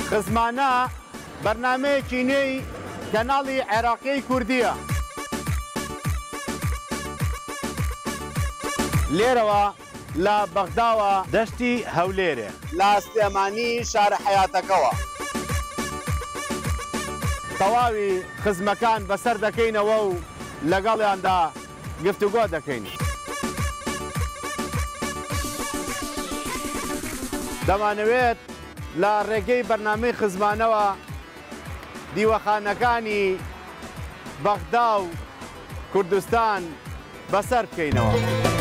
خزمانە بەرنامەیەکی نوێی کەناڵی عێراقیی کوردییە. لێرەوە لە بەغداوە دەشتی هەولێرێ. لە سلێمانی شارە حەیاتەکەوە. تەواوی خزمەکان بەسەر دەکەینەوە و لەگەڵیاندا گفتوگۆ دەکەین. دەمانەوێت لە ڕێگەی بەرنامەی خزمانەوە دیوەخانەکانی بەغدا و کوردستان بەسەر بکەینەوە.